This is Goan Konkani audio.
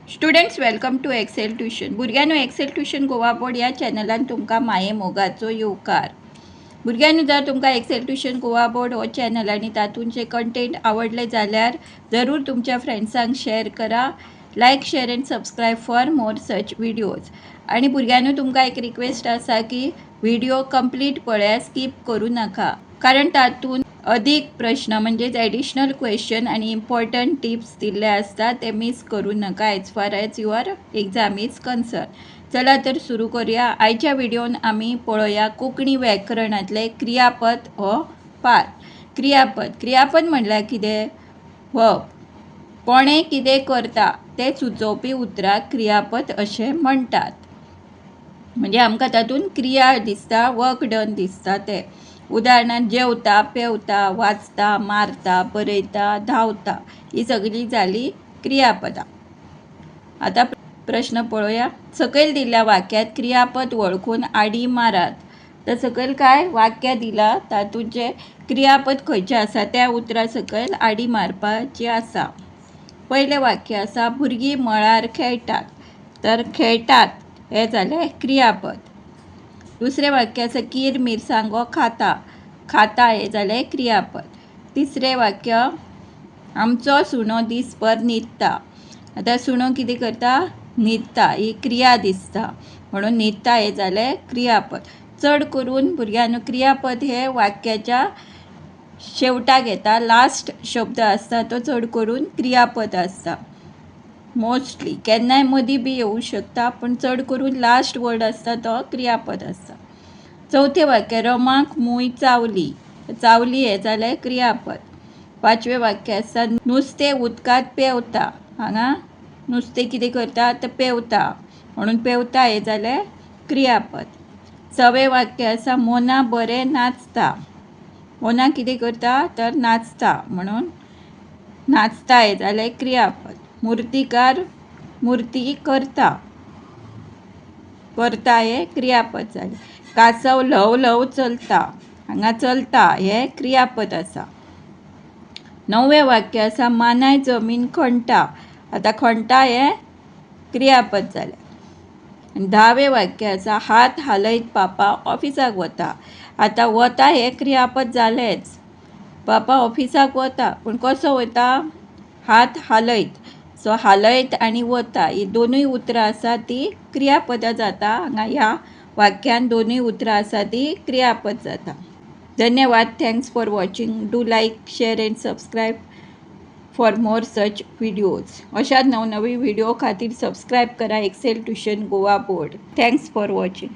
Students, welcome to Excel Tuition. भुरग्यांनो, एक्सेल ट्युशन गोवा बोर्ड ह्या चॅनलान तुमकां माये मोगाचो येवकार. भुरग्यांनो, जर तुमकां एक्सेल ट्युशन गोवा बोर्ड हो चॅनल आनी तातूंत कंटेंट आवडले जाल्यार जरूर तुमच्या फ्रेंड्सांक शेअर करा. Like, share and subscribe for more such videos. आनी भुरग्यांनो, तुमकां एक रिक्वेस्ट आसा की व्हिडिओ कंप्लीट पळयात, स्कीप करूं नाका, कारण तातूंत अधिक प्रश्न म्हणजेच एडिशनल क्वेश्चन आनी इम्पॉर्टंट टिप्स दिल्ले आसतात. ते मीस करूं नाका as far as your exam is concern. चला तर, सुरू करूया. आयच्या व्हिडिओन आमी पळोवया कोंकणी व्याकरणांतलें क्रियापद हो पार्ट. क्रियापद. क्रियापद म्हणल्यार कितें? वर्ब. कोणें कितें करता तें सुचोवपी उतराक क्रियापद अशें म्हणटात. म्हणजे आमकां तातूंत क्रिया दिसता, वर्क डन दिसता तें. उदाहरणार्थ, जेवता, पेंवता, वाचता, मारता, बरयता, धांवता, ही सगळीं जालीं क्रियापदां. आतां प्रश्न पळोवया. सकयल दिल्ल्या वाक्यांत क्रियापद वळखून आडी मारात. तर सकयल काय वाक्य दिलां, तातूंत जें क्रियापद खंयचें आसा त्या उतरा सकयल आडी मारपाची आसा. पयलें वाक्य आसा, भुरगीं मळार खेळटात. तर खेळटात हें जालें क्रियापद. दुसरें वाक्य आसा, कीर मिरसांगो खाता. खाता हें जालें क्रियापद. तिसरें वाक्य, आमचो सुणो दीसभर न्हिदता. आतां सुणो कितें करता? न्हिदता. ही क्रिया दिसता, म्हणून न्हिदता हें जालें क्रियापद. चड करून भुरग्यांनो, क्रियापद हें वाक्याच्या शेवटाक येता. लास्ट शब्द आसता तो चड करून क्रियापद आसता मोस्टली. केन्नाय मदीं बी येवूं शकता, पूण चड करून लास्ट वर्ड आसता तो क्रियापद आसता. चवथें वाक्य, रमाक मूय चावली. चावली हें जालें क्रियापद. पांचवें वाक्य आसा, नुस्तें उदकांत पेंवता. हांगा नुस्तें कितें करता? तर पेंवता, म्हणून पेंवता हें जालें क्रियापद. सवें वाक्य आसा, मोना बरें नाचता. मोना कितें करता? तर नाचता, म्हणून नाचता हें जालें क्रियापद. मुर्तीकार मुर्ती करता. करता हें क्रियापद जालें. कासव ल्हव ल्हव चलता. हांगा चलता हें क्रियापद आसा. णवें वाक्य आसा, मानाय जमीन खणटा. आतां खणटा हें क्रियापद जालें. आनी 10वें वाक्य आसा, हात हालयत पापा ऑफिसाक वता. आतां वता हें क्रियापद जालेंच. पापा ऑफिसाक वता, पूण कसो वता? हात हालयत. सो हालयत आनी वता ही दोनूय उतरां आसा ती क्रियापदां जाता. हांगा ह्या वाक्यान दोनूय उतरां आसा ती क्रियापद जाता. धन्यवाद. Thanks for watching. Do like, share and subscribe for more such videos. अशाच नवनवीन व्हिडिओ खातीर सबस्क्रायब करा Excel tuition Goa board. Thanks for watching.